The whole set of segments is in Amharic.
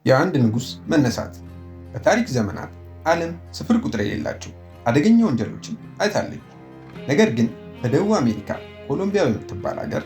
የአንድ ንጉሥ መነሳት። በታሪክ ዘመናት ዓለም ስፍር ቁጥር የሌላቸው አደገኛ ወንጀሎችን አይታለች። ነገር ግን በደቡብ አሜሪካ ኮሎምቢያ በምትባል ሀገር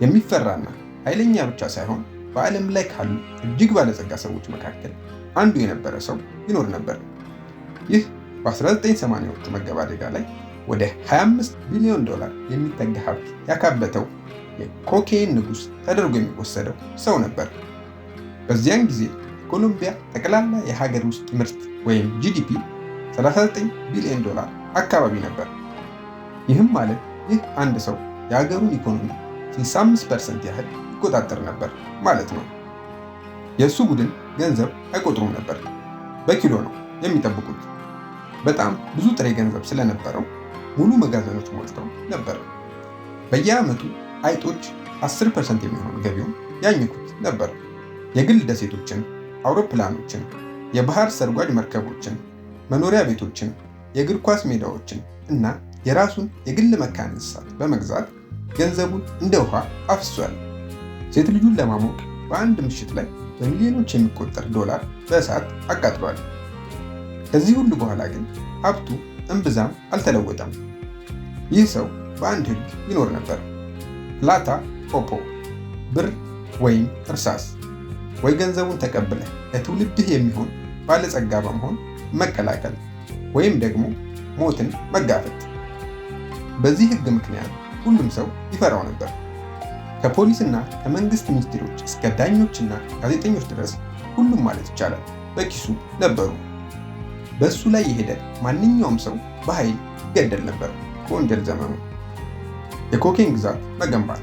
የሚፈራና ኃይለኛ ብቻ ሳይሆን በዓለም ላይ ካሉ እጅግ ባለጸጋ ሰዎች መካከል አንዱ የነበረ ሰው ይኖር ነበር። ይህ በ1980ዎቹ መገባደጃ ላይ ወደ 25 ቢሊዮን ዶላር የሚጠጋ ሀብት ያካበተው የኮኬይን ንጉሥ ተደርጎ የሚወሰደው ሰው ነበር። በዚያን ጊዜ የኮሎምቢያ ጠቅላላ የሀገር ውስጥ ምርት ወይም GDP 39 ቢሊዮን ዶላር አካባቢ ነበር። ይህም ማለት ይህ አንድ ሰው የሀገሩን ኢኮኖሚ 65% ያህል ይቆጣጠር ነበር ማለት ነው። የእሱ ቡድን ገንዘብ አይቆጥሩም ነበር፣ በኪሎ ነው የሚጠብቁት። በጣም ብዙ ጥሬ ገንዘብ ስለነበረው ሙሉ መጋዘኖች ሞልተው ነበር። በየዓመቱ አይጦች 10% የሚሆን ገቢውን ያኝኩት ነበር። የግል ደሴቶችን፣ አውሮፕላኖችን፣ የባህር ሰርጓጅ መርከቦችን፣ መኖሪያ ቤቶችን፣ የእግር ኳስ ሜዳዎችን እና የራሱን የግል መካነ እንስሳት በመግዛት ገንዘቡን እንደ ውሃ አፍሷል። ሴት ልጁን ለማሞቅ በአንድ ምሽት ላይ በሚሊዮኖች የሚቆጠር ዶላር በእሳት አቃጥሏል። ከዚህ ሁሉ በኋላ ግን ሀብቱ እምብዛም አልተለወጠም። ይህ ሰው በአንድ ሕግ ይኖር ነበር። Plata o plomo፣ ብር ወይም እርሳስ፣ ወይ ገንዘቡን ተቀብለህ ለትውልድህ የሚሆን ባለጸጋ በመሆን መቀላቀል ወይም ደግሞ ሞትን መጋፈጥ። በዚህ ሕግ ምክንያት ሁሉም ሰው ይፈራው ነበር። ከፖሊስና ከመንግስት ሚኒስትሮች እስከ ዳኞችና ጋዜጠኞች ድረስ ሁሉም ማለት ይቻላል በኪሱ ነበሩ። በእሱ ላይ የሄደ ማንኛውም ሰው በኃይል ይገደል ነበር። በወንጀል ዘመኑ የኮኬን ግዛት መገንባት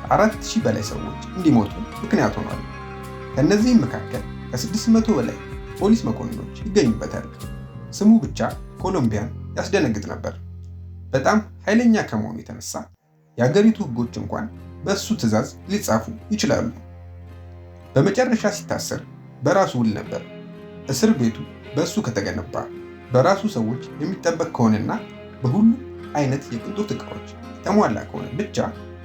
ከ4000 በላይ ሰዎች እንዲሞቱ ምክንያት ሆኗል። ከእነዚህም መካከል ከ600 በላይ ፖሊስ መኮንኖች ይገኙበታል። ስሙ ብቻ ኮሎምቢያን ያስደነግጥ ነበር። በጣም ኃይለኛ ከመሆኑ የተነሳ የአገሪቱ ሕጎች እንኳን በእሱ ትዕዛዝ ሊጻፉ ይችላሉ። በመጨረሻ ሲታሰር በራሱ ውል ነበር። እስር ቤቱ በእሱ ከተገነባ፣ በራሱ ሰዎች የሚጠበቅ ከሆነና በሁሉም አይነት የቅንጦት ዕቃዎች የተሟላ ከሆነ ብቻ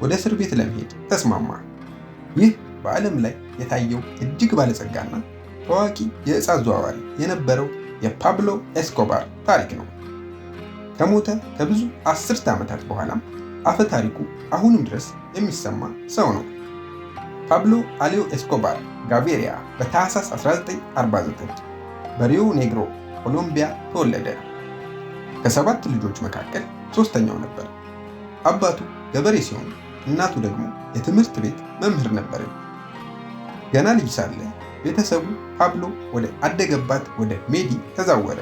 ወደ እስር ቤት ለመሄድ ተስማማ። ይህ በዓለም ላይ የታየው እጅግ ባለጸጋና ታዋቂ የዕፅ አዘዋዋሪ የነበረው የፓብሎ ኤስኮባር ታሪክ ነው። ከሞተ ከብዙ አስርተ ዓመታት በኋላም አፈ ታሪኩ አሁንም ድረስ የሚሰማ ሰው ነው። ፓብሎ አሊዮ ኤስኮባር ጋቬሪያ በታህሳስ 1949 በሪዮ ኔግሮ ኮሎምቢያ ተወለደ። ከሰባት ልጆች መካከል ሶስተኛው ነበር። አባቱ ገበሬ ሲሆን እናቱ ደግሞ የትምህርት ቤት መምህር ነበረች። ገና ልጅ ሳለ ቤተሰቡ ፓብሎ ወደ አደገባት ወደ ሜዲ ተዛወረ።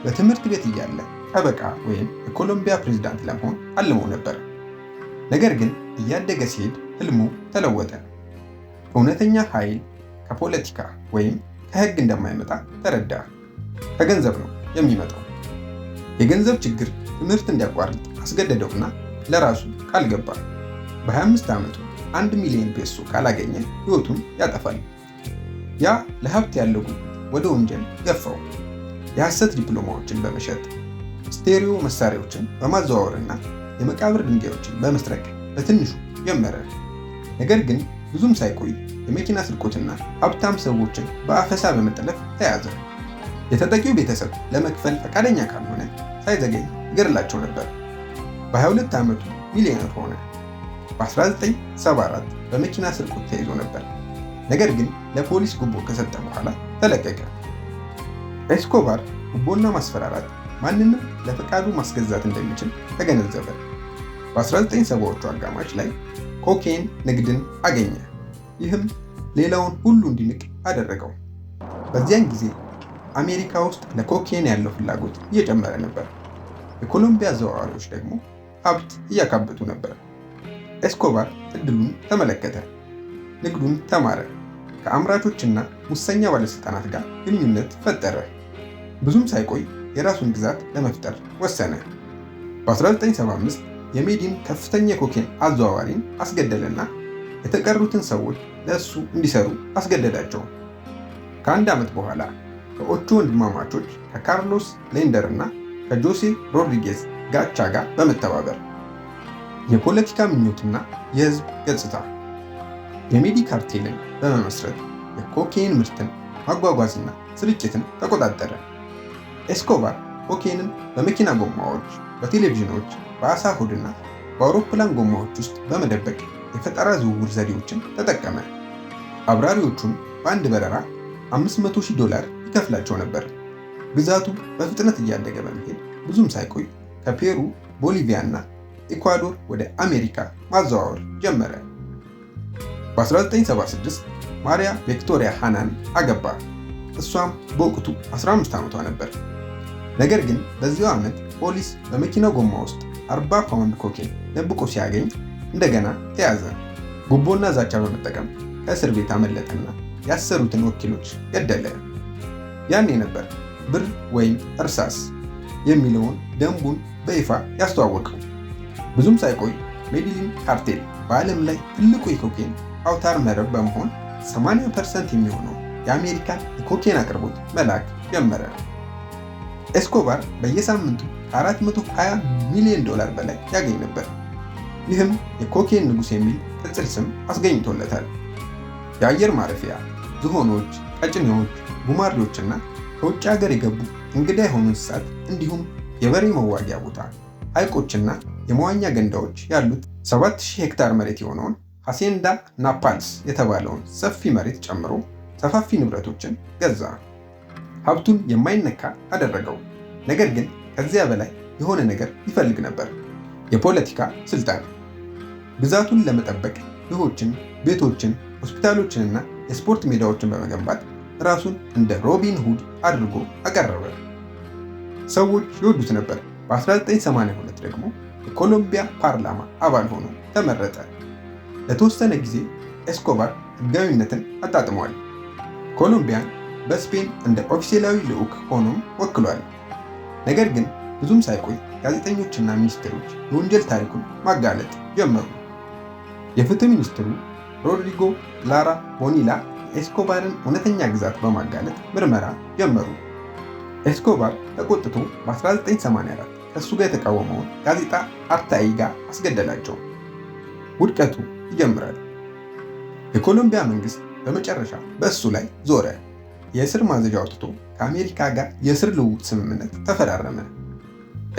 በትምህርት ቤት እያለ ጠበቃ ወይም የኮሎምቢያ ፕሬዝዳንት ለመሆን አልሞ ነበር። ነገር ግን እያደገ ሲሄድ ህልሙ ተለወጠ። እውነተኛ ኃይል ከፖለቲካ ወይም ከህግ እንደማይመጣ ተረዳ። ከገንዘብ ነው የሚመጣው። የገንዘብ ችግር ትምህርት እንዲያቋርጥ አስገደደውና ለራሱ ቃል ገባ። በ25 ዓመቱ 1 ሚሊዮን ፔሶ ካላገኘ ህይወቱን ያጠፋል። ያ ለሀብት ያለው ጉጉት ወደ ወንጀል ገፋው። የሐሰት ዲፕሎማዎችን በመሸጥ፣ ስቴሪዮ መሳሪያዎችን በማዘዋወርና የመቃብር ድንጋዮችን በመስረቅ በትንሹ ጀመረ። ነገር ግን ብዙም ሳይቆይ የመኪና ስርቆትና ሀብታም ሰዎችን በአፈሳ በመጠለፍ ተያዘ። የተጠቂው ቤተሰብ ለመክፈል ፈቃደኛ ካልሆነ ሳይዘገይ ይገድላቸው ነበር። በ22 ዓመቱ ሚሊዮነር ሆነ። በ1974 በመኪና ስርቆት ተይዞ ነበር። ነገር ግን ለፖሊስ ጉቦ ከሰጠ በኋላ ተለቀቀ። ኤስኮባር ጉቦና ማስፈራራት ማንንም ለፈቃዱ ማስገዛት እንደሚችል ተገነዘበ። በ1970ዎቹ አጋማሽ ላይ ኮኬን ንግድን አገኘ። ይህም ሌላውን ሁሉ እንዲንቅ አደረገው። በዚያን ጊዜ አሜሪካ ውስጥ ለኮኬን ያለው ፍላጎት እየጨመረ ነበር። የኮሎምቢያ አዘዋዋሪዎች ደግሞ ሀብት እያካበቱ ነበር። ኤስኮባር እድሉን ተመለከተ፣ ንግዱን ተማረ፣ ከአምራቾችና ሙሰኛ ባለሥልጣናት ጋር ግንኙነት ፈጠረ። ብዙም ሳይቆይ የራሱን ግዛት ለመፍጠር ወሰነ። በ1975 የሜዲን ከፍተኛ የኮኬን አዘዋዋሪን አስገደለና የተቀሩትን ሰዎች ለእሱ እንዲሰሩ አስገደዳቸው። ከአንድ ዓመት በኋላ ከኦቾ ወንድማማቾች ከካርሎስ ሌንደር እና ከጆሴ ሮድሪጌዝ ጋቻ ጋር በመተባበር የፖለቲካ ምኞትና የህዝብ ገጽታ የሜዲ ካርቴልን በመመስረት የኮኬይን ምርትን ማጓጓዝና ስርጭትን ተቆጣጠረ። ኤስኮባር ኮኬይንን በመኪና ጎማዎች፣ በቴሌቪዥኖች፣ በአሳ ሆድና በአውሮፕላን ጎማዎች ውስጥ በመደበቅ የፈጠራ ዝውውር ዘዴዎችን ተጠቀመ። አብራሪዎቹን በአንድ በረራ $500,000 ይከፍላቸው ነበር። ግዛቱ በፍጥነት እያደገ በመሄድ ብዙም ሳይቆይ ከፔሩ፣ ቦሊቪያ እና ኢኳዶር ወደ አሜሪካ ማዘዋወር ጀመረ። በ1976 ማሪያ ቪክቶሪያ ሃናን አገባ። እሷም በወቅቱ 15 ዓመቷ ነበር። ነገር ግን በዚያው ዓመት ፖሊስ በመኪናው ጎማ ውስጥ 40 ፓውንድ ኮኬን ደብቆ ሲያገኝ እንደገና ተያዘ። ጉቦና ዛቻ በመጠቀም ከእስር ቤት አመለጠና ያሰሩትን ወኪሎች ገደለ። ያኔ ነበር ብር ወይም እርሳስ የሚለውን ደንቡን በይፋ ያስተዋወቀው። ብዙም ሳይቆይ ሜዲሊን ካርቴል በዓለም ላይ ትልቁ የኮኬን አውታር መረብ በመሆን 80% የሚሆነው የአሜሪካን የኮኬን አቅርቦት መላክ ጀመረ። ኤስኮባር በየሳምንቱ ከ420 ሚሊዮን ዶላር በላይ ያገኝ ነበር። ይህም የኮኬን ንጉሥ የሚል ቅጽል ስም አስገኝቶለታል። የአየር ማረፊያ፣ ዝሆኖች፣ ቀጭኔዎች፣ ጉማሬዎችና ከውጭ ሀገር የገቡ እንግዳ የሆኑ እንስሳት እንዲሁም የበሬ መዋጊያ ቦታ፣ ሐይቆችና የመዋኛ ገንዳዎች ያሉት 7000 ሄክታር መሬት የሆነውን ሐሴንዳ ናፓልስ የተባለውን ሰፊ መሬት ጨምሮ ሰፋፊ ንብረቶችን ገዛ። ሀብቱን የማይነካ አደረገው። ነገር ግን ከዚያ በላይ የሆነ ነገር ይፈልግ ነበር፤ የፖለቲካ ስልጣን። ግዛቱን ለመጠበቅ ድሆችን፣ ቤቶችን፣ ሆስፒታሎችንና የስፖርት ሜዳዎችን በመገንባት ራሱን እንደ ሮቢን ሁድ አድርጎ አቀረበ። ሰዎች ይወዱት ነበር። በ1982 ደግሞ የኮሎምቢያ ፓርላማ አባል ሆኖ ተመረጠ። ለተወሰነ ጊዜ ኤስኮባር ሕጋዊነትን አጣጥሟል። ኮሎምቢያን በስፔን እንደ ኦፊሴላዊ ልዑክ ሆኖም ወክሏል። ነገር ግን ብዙም ሳይቆይ ጋዜጠኞችና ሚኒስትሮች የወንጀል ታሪኩን ማጋለጥ ጀመሩ። የፍትህ ሚኒስትሩ ሮድሪጎ ላራ ቦኒላ የኤስኮባርን እውነተኛ ግዛት በማጋለጥ ምርመራ ጀመሩ። ኤስኮባር ተቆጥቶ በ1984 ከእሱ ጋር የተቃወመውን ጋዜጣ አርታኢ ጋር አስገደላቸው። ውድቀቱ ይጀምራል። የኮሎምቢያ መንግስት በመጨረሻ በእሱ ላይ ዞረ። የእስር ማዘዣ አውጥቶ ከአሜሪካ ጋር የእስር ልውውጥ ስምምነት ተፈራረመ።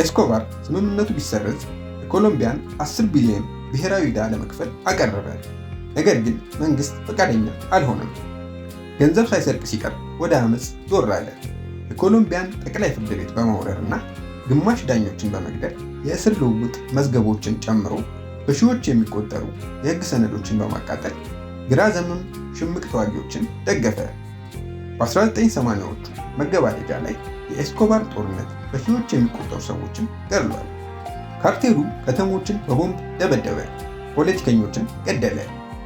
ኤስኮባር ስምምነቱ ቢሰረዝ የኮሎምቢያን 10 ቢሊዮን ብሔራዊ ዕዳ ለመክፈል አቀረበ። ነገር ግን መንግስት ፈቃደኛ አልሆነም። ገንዘብ ሳይሰርቅ ሲቀር ወደ አመፅ ዞር አለ። የኮሎምቢያን ጠቅላይ ፍርድ ቤት በመውረር እና ግማሽ ዳኞችን በመግደል የእስር ልውውጥ መዝገቦችን ጨምሮ በሺዎች የሚቆጠሩ የህግ ሰነዶችን በማቃጠል ግራ ዘመም ሽምቅ ተዋጊዎችን ደገፈ። በ1980ዎቹ መገባደጃ ላይ የኤስኮባር ጦርነት በሺዎች የሚቆጠሩ ሰዎችን ገድሏል። ካርቴሉ ከተሞችን በቦምብ ደበደበ፣ ፖለቲከኞችን ገደለ፣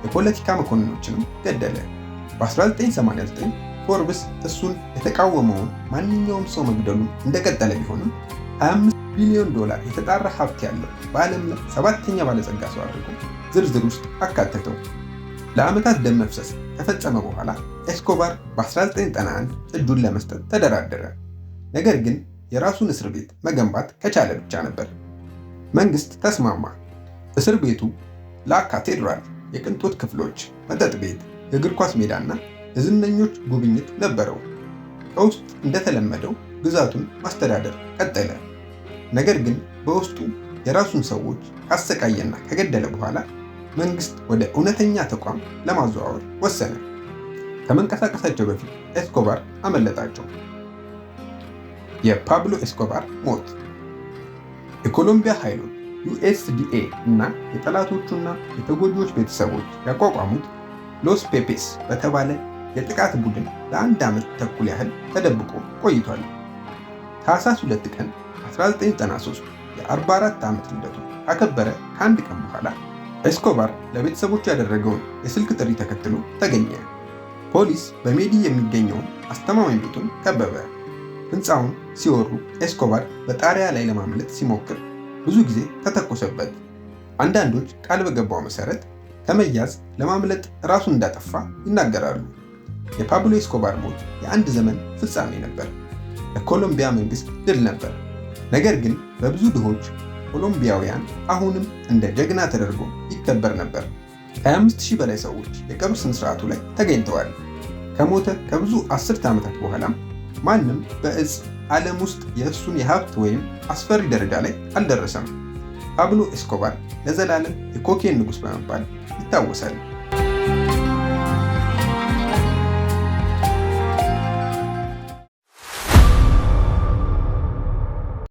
የፖለቲካ መኮንኖችንም ገደለ። በ1989 ፎርብስ እሱን የተቃወመውን ማንኛውም ሰው መግደሉን እንደቀጠለ ቢሆንም $25 ቢሊዮን የተጣራ ሀብት ያለው በዓለም ላይ ሰባተኛ ባለጸጋ ሰው አድርጎ ዝርዝር ውስጥ አካተተው። ለዓመታት ደም መፍሰስ ከፈጸመ በኋላ ኤስኮባር በ1991 እጁን ለመስጠት ተደራደረ። ነገር ግን የራሱን እስር ቤት መገንባት ከቻለ ብቻ ነበር። መንግስት ተስማማ። እስር ቤቱ ላ ካቴድራል፣ የቅንጦት ክፍሎች፣ መጠጥ ቤት፣ የእግር ኳስ ሜዳና የዝነኞች ጉብኝት ነበረው። ከውስጥ እንደተለመደው ግዛቱን ማስተዳደር ቀጠለ። ነገር ግን በውስጡ የራሱን ሰዎች ካሰቃየና ከገደለ በኋላ መንግስት ወደ እውነተኛ ተቋም ለማዘዋወር ወሰነ። ከመንቀሳቀሳቸው በፊት ኤስኮባር አመለጣቸው። የፓብሎ ኤስኮባር ሞት። የኮሎምቢያ ኃይሎች USDA እና የጠላቶቹና የተጎጂዎች ቤተሰቦች ያቋቋሙት ሎስ ፔፔስ በተባለ የጥቃት ቡድን ለአንድ ዓመት ተኩል ያህል ተደብቆ ቆይቷል። ታህሳስ 2 ቀን 1993 የ44 ዓመት ልደቱን ካከበረ ከአንድ ቀን በኋላ ኤስኮባር ለቤተሰቦቹ ያደረገውን የስልክ ጥሪ ተከትሎ ተገኘ። ፖሊስ በሜዲ የሚገኘውን አስተማማኝ ቤቱን ከበበ። ህንፃውን ሲወሩ ኤስኮባር በጣሪያ ላይ ለማምለጥ ሲሞክር ብዙ ጊዜ ተተኮሰበት። አንዳንዶች ቃል በገባው መሰረት ከመያዝ ለማምለጥ ራሱን እንዳጠፋ ይናገራሉ። የፓብሎ ኤስኮባር ሞት የአንድ ዘመን ፍጻሜ ነበር። ለኮሎምቢያ መንግስት ድል ነበር። ነገር ግን በብዙ ድሆች ኮሎምቢያውያን አሁንም እንደ ጀግና ተደርጎ ይከበር ነበር። ከ25,000 በላይ ሰዎች የቀብር ስነ ስርዓቱ ላይ ተገኝተዋል። ከሞተ ከብዙ አስርተ ዓመታት በኋላም ማንም በእጽ ዓለም ውስጥ የእሱን የሀብት ወይም አስፈሪ ደረጃ ላይ አልደረሰም። ፓብሎ ኤስኮባር ለዘላለም የኮኬን ንጉሥ በመባል ይታወሳል።